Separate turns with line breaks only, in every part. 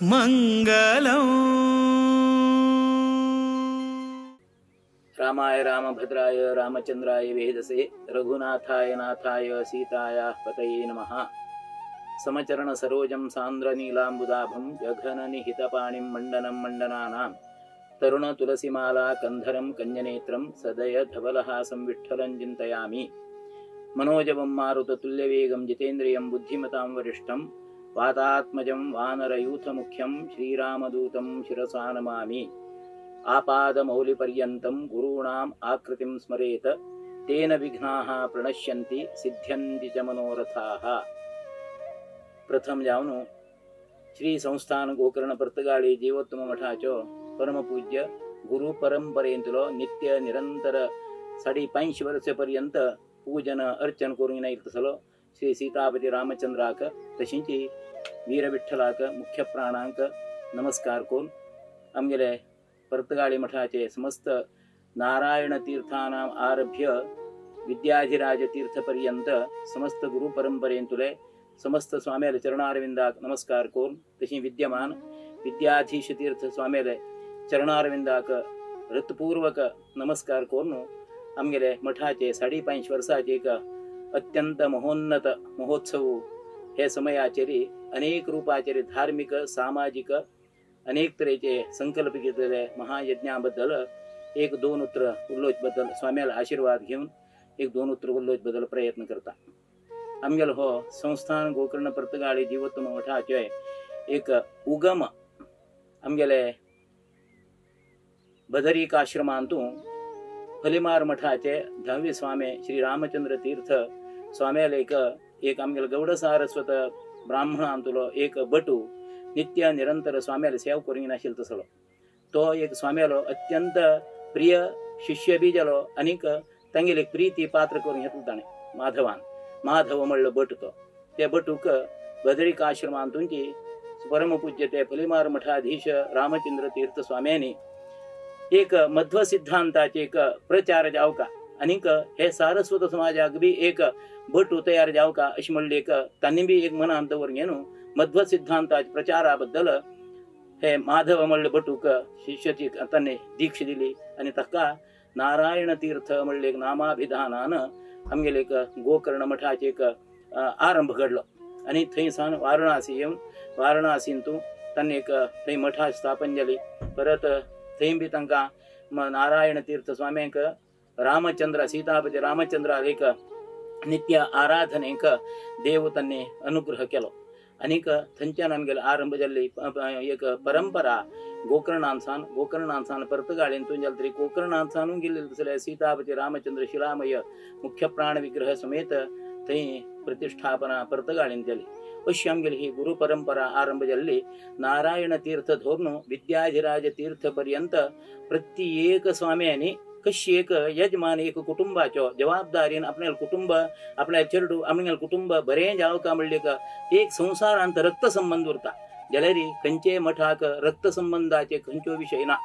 मंगलम।
रामाय रामभद्राय रामचंद्राय वेदसे रघुनाथाय नाथाय सीतायाः पतये नमः। समचरण सरोजं सांद्र नीलांबुदाभं जघन निहितपाणिं मंडनं मंडनानां तरुण तुलसीमाला कंधरं कन्यनेत्रं सदय धवलहासं विठ्ठलं चिन्तयामि। मनोजवं मारुततुल्यवेगं जितेन्द्रियं बुद्धिमतां वरिष्ठं वातात्मजं वानरयूथमुख्यं श्रीरामदूतं शिरसा नमामि। आपादमौलिपर्यन्तं गुरूणाम् आकृतिं स्मरेत तेन विघ्नाः प्रणश्यन्ति सिद्ध्यन्ति च मनोरथाः। प्रथम जावनु श्री संस्थान गोकर्ण पर्तगाळी जीवोत्तम मठाचो परमपूज्य गुरु परंपरेंतलो नित्य निरंतर 5.5 वर्षपर्यंत पूजन अर्चन करून येतलो श्री सीतापती रामचंद्राक तशींची वीरविठ्ठलाक मुख्य प्राणांक नमस्कार करून आमगेले पर्तगाळी मठाचे समस्त नारायण तीर्थानां आरभ्य विद्याधिराज तीर्थपर्यंत समस्त गुरु परंपरेंतुले समस्त स्वाम्याले चरणारविंदाक नमस्कार करून तशी विद्यमान विद्याधीश तीर्थ स्वाम्याले चरणारविंदाक हृत्पूर्वक नमस्कार करून आमगेले मठाचे 5.5 वर्षाचे एक अत्यंत महोन्नत महोत्सव हे समयाचेरी अनेक रूपाचेरी धार्मिक सामाजिक अनेक तरेचे संकल्प घेतलेले महायज्ञाबद्दल एक दोन उतर उल्लोच बद्दल स्वाम्याला आशीर्वाद घेऊन एक दोन उतर उल्लोच बद्दल प्रयत्न करता। आमगेलो हो संस्थान गोकर्ण पर्तगाळी जीवोत्तम मठाचे एक उगम आमगेले बदरिकाश्रमांतू फलिमार मठाचे धावी स्वामी श्री रामचंद्र तीर्थ स्वाम्याले एक एक आमगेले गौड सारस्वत ब्राह्मणांतुलो एक बटू नित्य निरंतर स्वाम्याले सेवा करूंक नाशिल्लो तसलो तो एक स्वाम्यालो अत्यंत प्रिय शिष्य बी जालो आनीक तांगेली प्रीती पात्र करून घेतलो ताणें माधवान माधव म्हणलो बट तो त्या बटूक बदरिकाश्रमांतूंची परमपूज्य ते फलिमार मठाधीश रामचंद्र तीर्थ स्वाम्यांनी एक मध्व सिद्धांताचे एक प्रचार जावका आनीक हे सारस्वत समाजाक बी एक बटू तयार जावका अशी म्हणली एक तांणी बी एक मनान दवरून घेवन मध्व सिद्धांताच्या प्रचाराबद्दल हे माधव म्हणले बटूक शिष्याची तांणी दीक्षा दिली आनी ताका नारायण तीर्थ म्हणले एक नामाभिधानान आमगेले एक गोकर्ण मठाचे एक आरंभ घडलो आनी थंय सावन वाराणसी येवन वाराणसींतू तांणी एक थंय मठा स्थापन जाली। परत थंय बी तांकां नारायण तीर्थ स्वाम्यांक रामचंद्र सीतापती रामचंद्राक एक नित्य आराधनेक देव तांणी अनुग्रह केलो आनीक थंयच्यान आमगेले आरंभ जाल्ली एक परंपरा गोकर्णांसान गोकर्णांसान पर्तगाळींतून जालें तरी गोकर्णांसानूय गेल्ले तसले सीतापती रामचंद्र शिलामय मुख्य प्राण विग्रह समेत थंय प्रतिष्ठापना पर्तगाळीन जाली। अशी आमगेली ही गुरु परंपरा आरंभ जाल्ली नारायण तीर्थ धरून विद्याधिराज तीर्थ पर्यंत प्रत्येक स्वाम्यांनी कशी एक यजमान एक कुटुंबाचो जबाबदारीन आपणाले कुटुंब आपल्या चेडू आपणाले कुटुंब बरें जावका म्हणले एक संवसारांत रक्त संबंद उरता जाल्यार खंयचे मठाक रक्त संबंधाचे खंयचो विशय ना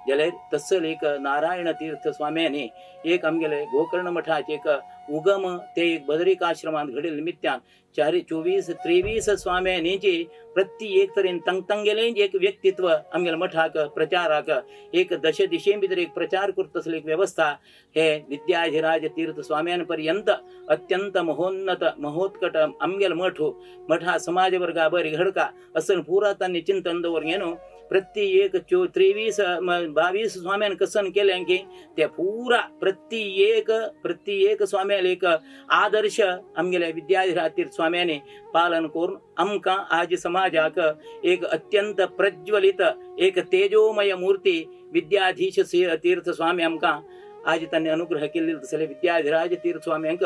जाल्यार तसल एक नारायण तीर्थ स्वाम्यांनी एक आमगेले गोकर्ण मठाचे एक उगम ते एक बदरिकाश्रमांत घडिल्ले निमित्तान 24 23 स्वाम्यांनीची प्रत्येक तरेन तांगेलें एक व्यक्तित्व आमगेले मठाक प्रचाराक एक दश दिशे भितर एक प्रचार करता तसली एक व्यवस्था हे विद्याधिराज तीर्थ स्वाम्यान पर्यंत अत्यंत महोन्नत महोत्कट आमगेले मठ मठा समाज वर्गा बरी घडका असं पुरा तांणी चिंतन दवरून घेवन प्रत्येक 23 22 स्वाम्यान कसन केलें की ते पुरा प्रत्येक प्रत्येक स्वाम्याले एक आदर्श आमगेले विद्याधिराज तीर्थ स्वाम्यांनी पालन करून आमकां आज समाजाक एक अत्यंत प्रज्वलित एक तेजोमय मूर्ती विद्याधीश तीर्थ स्वामी आमकां आज तांणी अनुग्रह केल्ले तसले विद्याधिराज तीर्थ स्वाम्यांक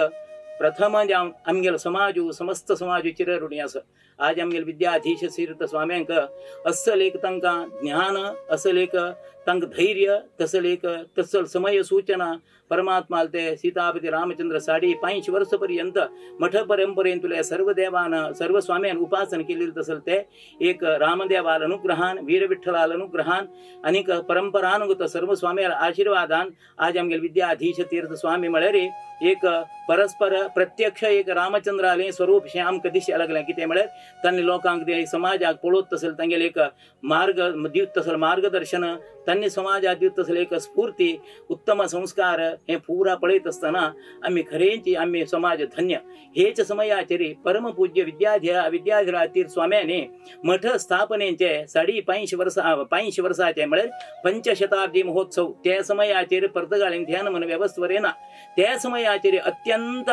प्रथम जावन आमगेलो समाजू समस्त समाजू चिरऋणी आसा। आज आमगेले विद्याधीश तीर्थ स्वाम्यांक अस्सल एक तांकां ज्ञान अस्सल एक तांकां धैर्य तसल एक तसल समय सूचना परमात्मा ते सीतापती रामचंद्र 5.5 वर्ष पर्यंत मठ परंपरेंतुले सर्व देवान सर्व स्वाम्यान उपासन केलेले तसल ते एक रामदेवाल अनुग्रहान वीरविठ्ठलाल अनुग्रहान आनीक परंपरानुगत सर्व स्वाम्याल आशीर्वादान आज आमगेले विद्याधीश तीर्थ स्वामी म्हळ्यार एक परस्पर प्रत्यक्ष एक रामचंद्राले स्वरूप हें आमकां दिशें लागलें. कितें म्हळ्यार तांणी लोकांक समाजाक पळोवत तसले तांगेले एक मार्ग दिवत तसले मार्गदर्शन, तांणी समाजाक दिवत तसले एक स्फूर्ती, उत्तम संस्कार हे पुरा पळयत आसतना आमी खरेंची आमी समाज धन्य. हेच समयाचेर परमपूज्य विद्याधिराज स्वाम्यांनी मठ स्थापनेचे 5.5 वर्सां 5 वर्साचे म्हळ्यार पंचशताब्दी महोत्सव त्या समयाचेर पर्तगाळीन ध्यान म्हण वेवस्थवर येना. त्या समयाचेर अत्यंत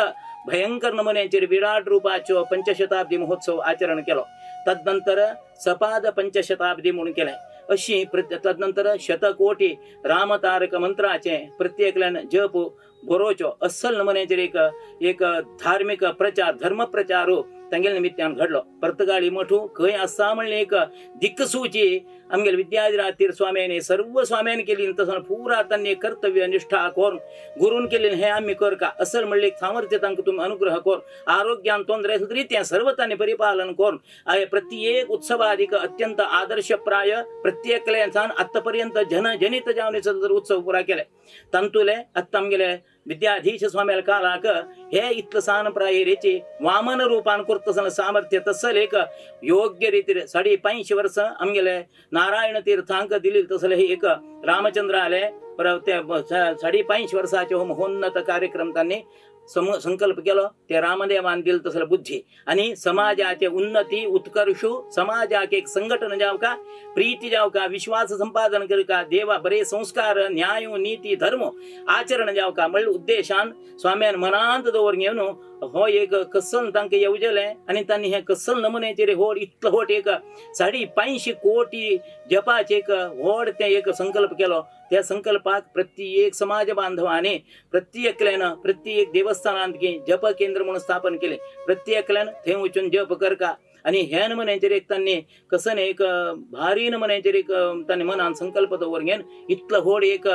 भयंकर नमुन्याचेर विराट रूपाचो पंचशताब्दी महोत्सव आचरण केलो. तदनंतर सपाद पंचशताब्दी म्हणून केलें. अशी तदनंतर शतकोटी रामतारक मंत्राचे प्रत्येकल्यान जप बरोवचो अस्सल नमुन्याचेर एक एक धार्मिक प्रचार धर्म प्रचार तांगेले निमित्तान घडलो. पर्तगाळी मठू खंय आसा म्हणलें एक दिक्सूची आमगेले विद्याधिराज तीर्थ स्वाम्यांनी सर्व स्वाम्यांनी केली. तसो पुरा तांणी कर्तव्य निष्ठा करून गुरून केली हे आमी कर का असल म्हणलें एक सामर्थ्य तांकां तुमी अनुग्रह कर, आरोग्यान तोंदरे तरी तें सर्व तांणी परिपालन करून प्रत्येक उत्सवादिक अत्यंत आदर्शप्राय प्रत्येकल्यान आतां पर्यंत जनजनित जावन उत्सव पुरा केले. तांतुले आतां आमगेले विद्याधीश स्वाम्याल कालाक हे इतलं सान प्रायेची वामन रूपान करता सामर्थ्य तसल एक योग्य रीतीर 5.5 वर्सां आमगेले नारायण तीर्थांक दिली तसले एक रामचंद्र आले परत ते 5.5 वर्साचे हो महोन्नत कार्यक्रम तांणी संकल्प केलो. ते रामदेवान दिल तसले बुद्धी आनी समाजाचे उन्नती उत्कर्षु समाजाक एक संघटन जावका, प्रीती जावका, विश्वास संपादन करका, देवा बरे संस्कार न्याय नीती धर्म आचरण जावका म्हणले उद्देशान स्वाम्यान मनांत दवर घेवन हो एक कसल तांकां येवजलें आनी तांणी हें कसल नमुन्याचेर हो इतलो व्हड एक 5.5 कोटी जपाचे एक व्हड तें एक संकल्प केलो. त्या संकल्पाक प्रत्येक समाज बांधवांनी प्रत्येकल्यान प्रत्येक देवस्थानांत जप केंद्र म्हणून स्थापन केले. प्रत्येकल्यान थंय वचून जप करका आनी ह्या नमुन्याचेर एक तांणी कसन एक भारी नमुन्याचेर एक तांणी मनान संकल्प दवर घेवन इतलो व्हड एक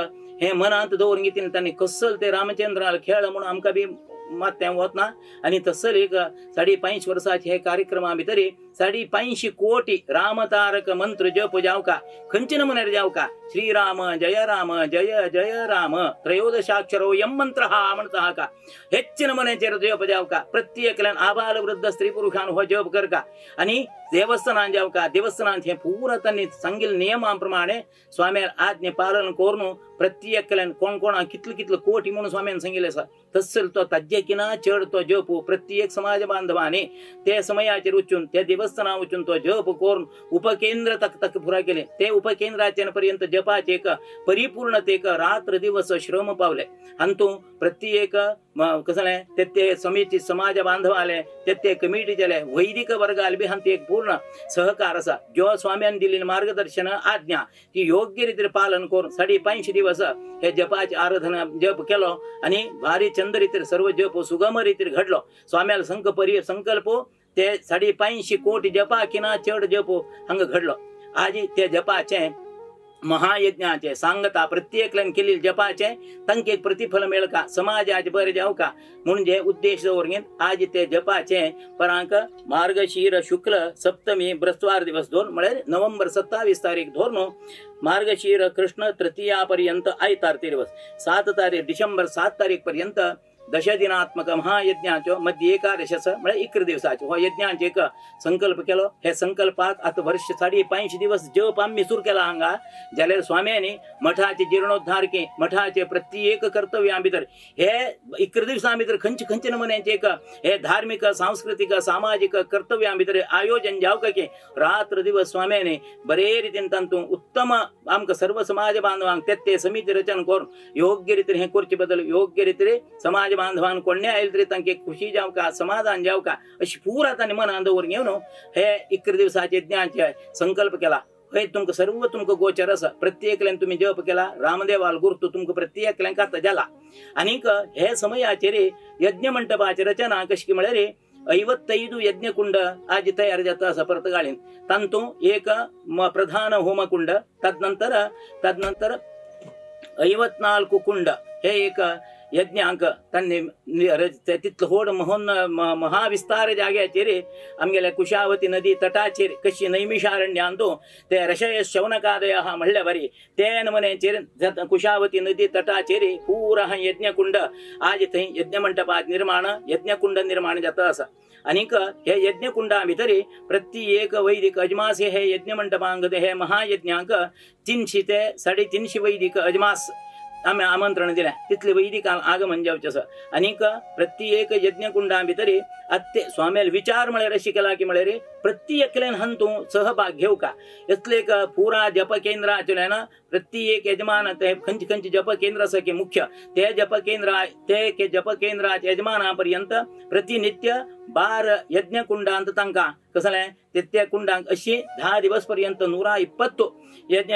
हे मनांत दवरून घेतिल्लें तांणी कसल ते रामचंद्राल खेळ म्हणून आमकां बी मात तें वतना आनी तसल एक 5.5 वर्साचे हे कार्यक्रमा भितर 5.5 कोटी रामतारक मंत्र जप जावका, खंयचे नमुन्यार जावका, श्रीराम जय राम जय जय राम त्रयोदशाक्षरो यम मंत्र हा म्हणता हाका हेच नमुन्याचेर जप जावका. प्रत्येकल्यान आबाल वृद्ध स्त्री पुरुषान हो जप करका आनी देवस्थानान जावका. देवस्थानांत हे पुरा तांणी सांगिल्ल्या नियमा प्रमाणे स्वाम्यार आज्ञे पालन करून प्रत्येकल्यान कोण कोणाक कितले कितले कोटी म्हणून स्वाम्यान सांगिल्लें आसा तसल तो ताज्जे किना चड तो जप प्रत्येक समाज बांधवांनी ते समयाचेर वचून त्या देवस्थानां वचून तो जप करून उपकेंद्र तक तक पुरा केले. ते उपकेंद्राचे पर्यंत जपाचे एक परिपूर्णतेक रात्र दिवस श्रम पावले. हातूंत प्रत्येक कसलें ते ते समिती समाज बांधवाले ते ते कमिटीचेले वैदिक वर्गाले बी हांतूं एक पूर्ण सहकार आसा. जो स्वाम्यान दिल्ली मार्गदर्शन आज्ञा ती योग्य रितीन पालन करून 5.5 दिवस हे जपाचे आराधना जप केलो आनी भारी चंद रितीर सर्व जप सुगम रितीर घडलो. स्वाम्याल संकल्प ते 5.5 कोटी जपा किना चड जप हांगा घडलो. आज ते जपाचे महायज्ञाचे सांगता प्रत्येकल्यान केल्ले जपाचे तांकां एक प्रतिफल मेळका, समाजाचे बरें जावका म्हणून जे उद्देश दवरून आज ते जपाचे परांक मार्गशीर शुक्ल सप्तमी बृहस्पतिवार दिवस धरून म्हळ्यार नोव्हेंबर 27 तारीख धरून मार्गशीर कृष्ण तृतीया पर्यंत आयतार दिवस 7 तारीख डिसेंबर 7 तारीख पर्यंत दशदिनात्मक महायज्ञाचो मध्य एकादशाचो म्हळ्यार 11 दिवसाचो हो यज्ञाचो एक संकल्प केलो. हे संकल्पाक आतां वर्ष 5.5 दिवस जप आमी सुरू केला हांगा जाल्यार स्वाम्यांनी मठाचे जीर्णोद्धार के मठाचे प्रत्येक कर्तव्यां भितर हे 11 दिवसां भितर खंयचे खंयचे नमुन्याचे एक हे धार्मिक सांस्कृतीक सामाजीक कर्तव्यां भितर आयोजन जावका की रात्र दिवस स्वाम्यांनी बरे रितीन तातूंत उत्तम आमकां सर्व समाज बांधवांक ते ते समिती रचन करून योग्य रितीन हें करचे बदल योग्य रितीन समाज बांधवान कोण्णे आयले तरी तांकां खुशी जावका, समाधान जावका अशी पुरा तांणी मनान दवरून घेवन हे 11 दिवसाचे यज्ञाचे संकल्प केला. हय तुमकां सर्व तुमकां गोचर आसा. प्रत्येकल्यान तुमी जप केला रामदेवाल गुरतो तुमकां प्रत्येकल्यान आतां जाला. आनीक हे समयाचेर यज्ञ मंटपाची रचना कशी म्हळ्यार 55 यज्ञकुंड आज तयार जाता आसा पर्तगाळीन. तातूंत एक प्रधान होमकुंड, तदनंतर 54 कुंड हे एक यज्ञांक तांणी तितलो व्हड महोन महाविस्तार जाग्याचेर आमगेल्या कुशावती नदी तटाचेर कशी नैमिषारण्यांतू ते रशय शौनकादय म्हणल्या बरी ते नमुन्याचेर कुशावती नदी तटाचेर पुरा यज्ञकुंड आज थंय यज्ञमंटपात निर्माण यज्ञकुंड निर्माण जाता आसा. आनीक हे यज्ञकुंडा भितर प्रत्येक वैदिक अजमास हे यज्ञमंटपांक हे महायज्ञांक 300 ते 350 वैदिक अजमास आमी आमंत्रण दिलें तितले वैदिकांक आगमन जावचें आसा. आनीक प्रत्येक यज्ञकुंडा भितर आत्ते स्वाम्याल विचार म्हळ्यार अशी केला की म्हळ्यार प्रत्येकल्यान हातूं सहभाग घेवका इतले एक पुरा जप केंद्राचेल्यान प्रत्येक यजमान ते खंयचे खंयचे जप केंद्र आसा की मुख्य ते जप केंद्र ते जप केंद्राच्या यजमाना पर्यंत प्रतिनित्य 12 यज्ञकुंडांत तांकां कसलें ते कुंडांक अशी 10 दिवस पर्यंत 120 यज्ञ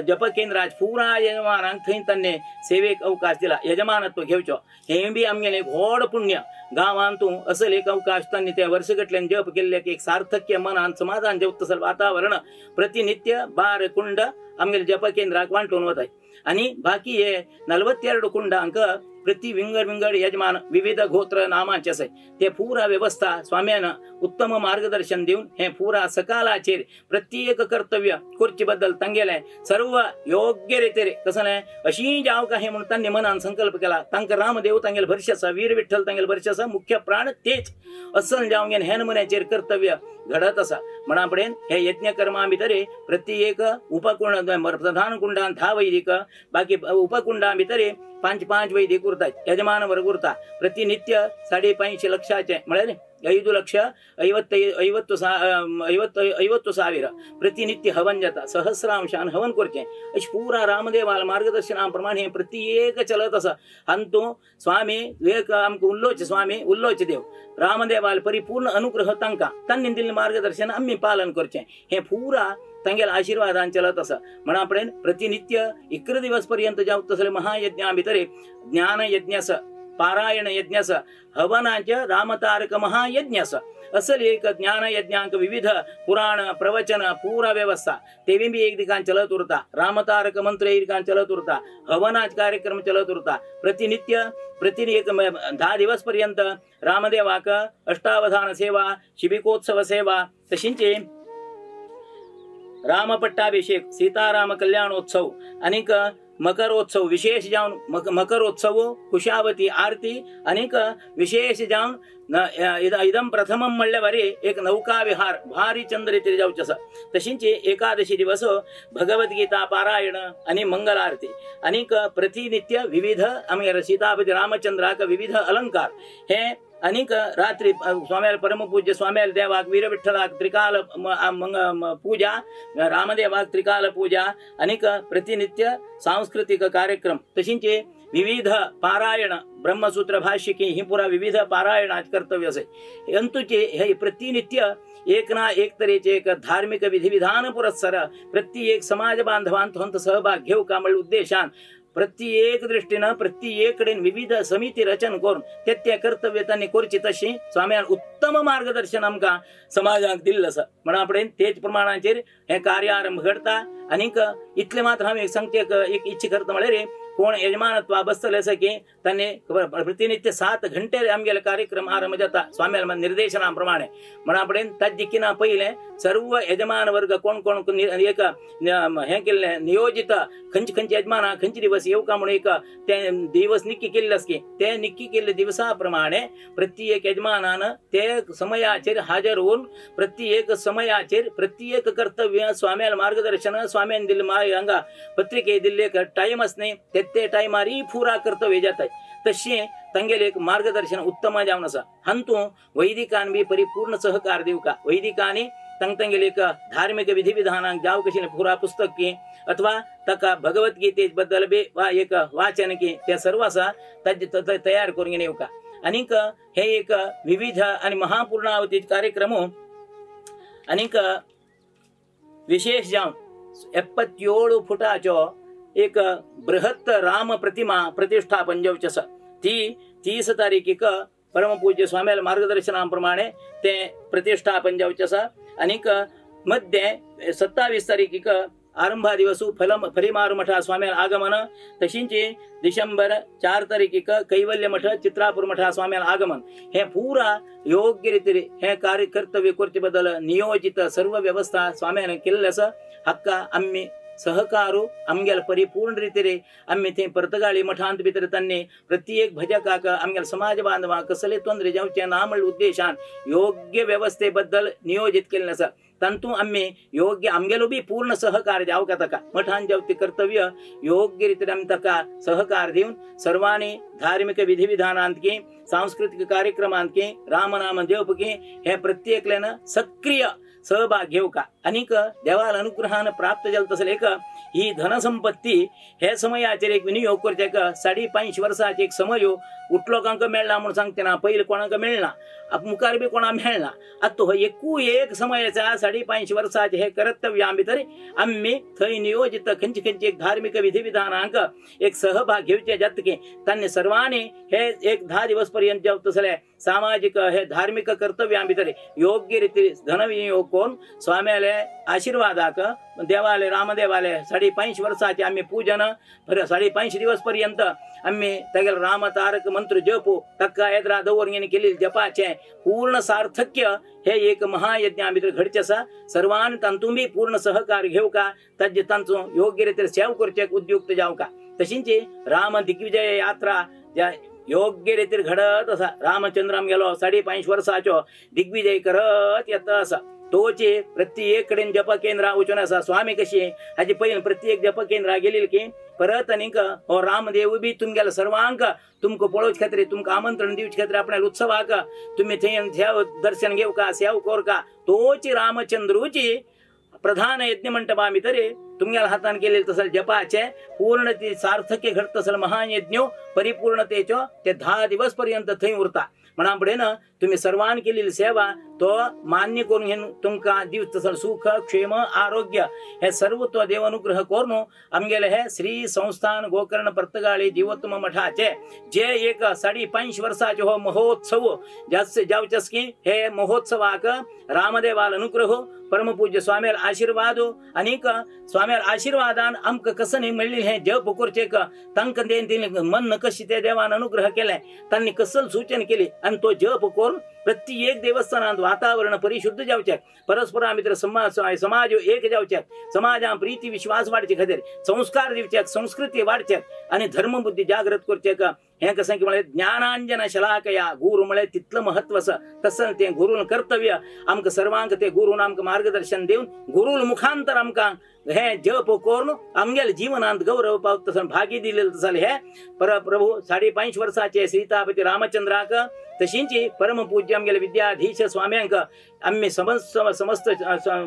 जप केंद्रात पुरा यजमानांक थंय तांणी सेवेक अवकाश दिला यजमानत्व घेवचो. हें बी आमगेलें एक व्हड पुण्य गांवांतू असले एक अवकाश तांणी ते वर्सगटल्यान जप केल्ले एक सार्थक्य मनान समाधान जेवता तसलें वातावरण प्रतिनित्य 12 कुंड आमगेले जप केंद्राक वांटून वताय. आनी बाकी हे 42 कुंडांक प्रति विंगड विंगड यजमान विविध गोत्र नामांचे आसाय ते पुरा व्यवस्था स्वाम्यान उत्तम मार्गदर्शन दिवन हे पुरा सकालाचेर प्रत्येक कर्तव्य करचे बद्दल तांगेलें सर्व योग्य रितीर कसलें अशी जावं काय म्हणून तांणी मनान संकल्प केला. तांकां रामदेव तांगेले भरशे आसा, वीर विठ्ठल तांगेले भरशे आसा, मुख्य प्राण तेच असल जावं हे नमुन्याचेर कर्तव्य घडत आसा. म्हणा पडेन हे यज्ञकर्मा भितर प्रत्येक उपकुंड प्रधान कुंडान 10 वैदिक बाकी उपकुंडा भितर 5 5 वैदिक उरतात यजमान वर्ग उरता. प्रतिनित्य 5.5 लक्षाचे म्हळ्यार 5,50,50,000 प्रतिनित्य हवन जाता सहस्रांशान हवन करचें अशें पुरा रामदेवाल मार्गदर्शना प्रमाणे प्रत्येक चलत आसा. हातूंत स्वामी एक आमकां उल्लोचे स्वामी उल्लोचे देव रामदेवाल परिपूर्ण अनुग्रह तांकां तांणी दिल्लें मार्गदर्शन आमी पालन करचें हें पुरा तांगेल्या आशिर्वादान चलत आसा. म्हणा पडेन प्रतिनित्य 11 दिवस पर्यंत जावं तसले महायज्ञा भितर ज्ञान यज्ञ आसा, पारायण यज्ञ आसा, हवनाचे रामतारक महायज्ञ आसा. असल एक ज्ञान यज्ञांक विविध पुराण प्रवचन पुरा व्यवस्था तेवी बी एक दिकान चलत उरता. रामतारक मंत्र एक दिकान चलत उरता, हवनाचे कार्यक्रम चलत उरता. प्रतिनित्य प्रति एक 10 दिवस पर्यंत रामदेवाक अष्टावधान सेवा, शिबिकोत्सव सेवा, तशींच रामपट्टाभिषेक, सीताराम कल्याणोत्सव आनीक मकरोत्सव विशेष जावन मकरोत्सव, कुशावती आरती आनीक विशेष जावन इदम प्रथमम म्हणल्यार बरी एक नौका विहार भारी चंद्र रितीर जावचें आसा. तशींच एकादशी दिवस भगवद्गीता पारायण आनी मंगल आरती आनीक प्रतिनित्य विविध आमगेले सीतापती रामचंद्राक विविध अलंकार हे आनीक रात्री स्वाम्याल परमपूज्य स्वाम्याल देवाक वीर विठ्ठलाक त्रिकाल पूजा, रामदेवाक त्रिकाल पूजा आनीक प्रतिनित्य सांस्कृतिक कार्यक्रम तशींच विविध पारायण ब्रह्मसूत्र भाष्य ही पुरा विविध पारायणाच कर्तव्य आसा. अंतुचे हे प्रतिनित्य एक ना एक तरेचे एक धार्मिक विधिविधान पुरस्सर प्रत्येक समाज बांधवान थंय सहभाग घेवका म्हळ्या उद्देशान प्रत्येक दृष्टीनं प्रत्येक कडेन विविध समिती रचन करून ते ते कर्तव्य तांणी करची तशी स्वाम्यान उत्तम मार्गदर्शन आमकां समाजाक दिल्लें आसा. म्हणा पडेन तेच प्रमाणाचेर हें कार्यारंभ घडता. आनीक इतलें मात्र हांव एक सांगचें एक इच्छा करता म्हळ्यार कोण यजमानत्वा बसतले आसा की तांणी प्रतिनित्य 7 घंटे आमगेले कार्यक्रम आरंभ जाता स्वाम्याल निर्देशना प्रमाणे. म्हणा पडेन ताजे किना पयलें सर्व यजमान वर्ग कोण कोण एक हें केल्लें नियोजित खंयचे खंयचे यजमाना खंयचे दिवस येवका म्हणून एक ते दिवस निक्की केल्ले आसा की ते निक्की केल्ले दिवसा प्रमाणे प्रत्येक यजमानान ते समयाचेर हाजर होवन प्रत्येक समयाचेर प्रत्येक कर्तव्य स्वाम्याल मार्गदर्शन स्वाम्यान दिल्ले हांगा पत्रिके दिल्ले टायम आस न्ही ते ते टायमार पुरा कर्तव्य जाता तशें तांगेलें एक मार्गदर्शन उत्तम जावन आसा. हातूंत वैदिकान बी परिपूर्ण सहकार दिवका वैदिकांनी तांगेले एक धार्मिक विधिविधानांक जावं कशें पुरा पुस्तक की अथवा ताका भगवद्गीते बद्दल बी वा एक वाचन की ते सर्व आसा ताजे तयार करून येवका. आनीक हे एक विविध आनी महापूर्णावती कार्यक्रम आनीक विशेष जावन 77 फुटाचो एक बृहत् राम प्रतिमा प्रतिष्ठापन जावचें आसा. ती 30 तारीखीक परमपूज्य स्वाम्याल मार्गदर्शना प्रमाणे ते प्रतिष्ठापन जावचें आसा. आनीक मध्य 27 तारीखीक आरंभा दिवसू फलिमार मठा स्वाम्याल आगमन तशींची डिसेंबर 4 तारीख कैवल्य मठ चित्रापूर मठा स्वाम्याल आगमन हे पूरा योग्य रीतीने हे कार्य कर्तव्य करचे बद्दल नियोजित सर्व व्यवस्था स्वाम्याने केलेले आसा। हक्का आम्ही सहकारू आमगेल परिपूर्ण रीतीने आम्ही थंय पर्तगाळी मठांत भितर तांणी प्रत्येक भजकाक आमगेल समाज बांधवांक कसले तोंदरे जावचे ना म्हणले उद्देशान योग्य व्यवस्थे बद्दल नियोजित केल्लें आसा। तांतू आम्ही योग्य आमगेलो बी पूर्ण सहकार जावका ताका मठान जावचे कर्तव्य योग्य रीतीन आमी ताका सहकार दिवन सर्वांनी धार्मिक विधिविधानांत की सांस्कृतिक कार्यक्रमांत की रामनाम जप की हे प्रत्येकल्यान सक्रिय सहभाग घेवका आनीक देवाल अनुग्रहान प्राप्त जालें तसलें एक ही धनसंपत्ती हे समयाचेर एक विनियोग करचें 5.5 वर्सांचे एक समय उठलो कांक मेळना म्हूण सांगते ना, पयलीं कोणाक मेळना, मुखार बी कोणाक मेळना। आतां हो एकूय एक समयाच्या 5.5 वर्साचे हे कर्तव्या भितर आमी थंय नियोजित खंयचे खंयचे एक धार्मिक विधिविधानांक एक सहभाग घेवचे जातकीर तांणी सर्वांनी हे एक 10 दिवस पर्यंत जावं तसले सामाजिक हे धार्मिक कर्तव्यां भितर योग्य रीती धनविनियोग करून स्वाम्याले आशीर्वादाक देवाले रामदेवाले 5.5 वर्साचे आमी पूजन 5.5 दिवस पर्यंत आमी तागेले राम तारक मंत्र जप ताका एदरा दवरून केल्ले जपाचे पूर्ण सार्थक्य हे एक महायज्ञा भितर घडचें आसा। सर्वांनी तातूंत बी पूर्ण सहकार घेवका ताजे तांचो योग्य रीतीन सेवा करचें उद्युक्त जावका। तशींच राम दिग्विजय यात्रा ज्या योग्य रीतीन घडत आसा। रामचंद्र आमगेलो 5.5 वर्साचो दिग्विजय करत येता आसा। तोचे प्रत्येक कडेन जप केंद्रां वचून आसा। स्वामी कशी हाजे पयलीं प्रत्येक जप केंद्रां गेली की परत आनीक हो रामदेव बी तुमगेले सर्वांक तुमकां पळोवचे खातीर तुमकां आमंत्रण दिवचे खातीर आपल्या उत्सवाक तुमी थंय दर्शन घेवका सेवा करका। तोची रामचंद्रूची प्रधान यज्ञ मंटपा भितर तुमगेल्या हातान केलेले तसले जपाचे पूर्ण ती सार्थक्य घडत तसले महायज्ञ परिपूर्णतेचो ते 10 दिवस पर्यंत थंय उरता। म्हणा फुडें तुमी सर्वान केलेली सेवा तो मान्य करून घेवन तुमकां दिवता तसले सुख क्षेम आरोग्य हे सर्व तो देव अनुग्रह करून आमगेले हे श्री संस्थान गोकर्ण पर्तगाळी जीवोत्तम मठाचे जे एक 5.5 वर्साचे हो महोत्सव जावचे की हे महोत्सवाक रामदेवाल अनुग्रह परमपूज्य स्वाम्याल आशीर्वाद आनीक स्वाम्याल आशीर्वादान आमकां कसं न्ही मेळ्ळी हे जप करचें तांकां मन कशी ते देवान अनुग्रह केले तांणी कसल सूचन केली आनी तो जप करून प्रत्येक देवस्थानांत वातावरण परिशुद्ध जावचें, परस्परां भितर समाज एक जावचें, समाजान प्रीती विश्वास वाडचे खातीर संस्कार दिवचे, संस्कृती वाडचे आनी धर्मबुद्धी जागृत करचें। हें कशें की म्हळ्यार ज्ञानांजन शलाकया गुरू म्हळ्यार तितलें महत्व आसा तसें तें गुरून कर्तव्य आमकां सर्वांक ते गुरून आमकां मार्गदर्शन दिवन गुरूल मुखांतर आमकां हे जप करून आमगेले जीवनांत गौरव पावता तसो भागी दिलेले तसले हे प्रभू 5.5 वर्साचे सीतापती रामचंद्राक तशींच परमपूज्य आमगेले विद्याधीश स्वाम्यांक आमी समस्त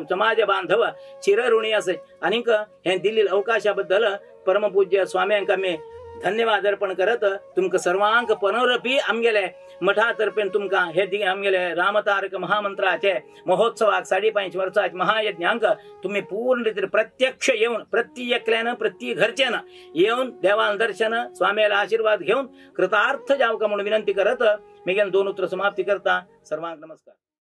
समाज बांधव चिरऋणी आसा। आनीक हे दिल्ले अवकाशा बद्दल परमपूज्य स्वाम्यांक आमी धन्यवाद अर्पण करत तुमकां सर्वांक पुनरपी आमगेले मठा तर्फेन तुमकां हे आमगेले रामतारक महामंत्राचे महोत्सवाक 5.5 वर्साचे महायज्ञांक तुमी पूर्ण रितीन प्रत्यक्ष येवन प्रत्येकल्यान प्रत्येक घरच्यान येवन देवान दर्शन स्वाम्याला आशीर्वाद घेवन कृतार्थ जावका म्हणून विनंती करत मेगेन 2 उतर समाप्ती करता। सर्वांक नमस्कार।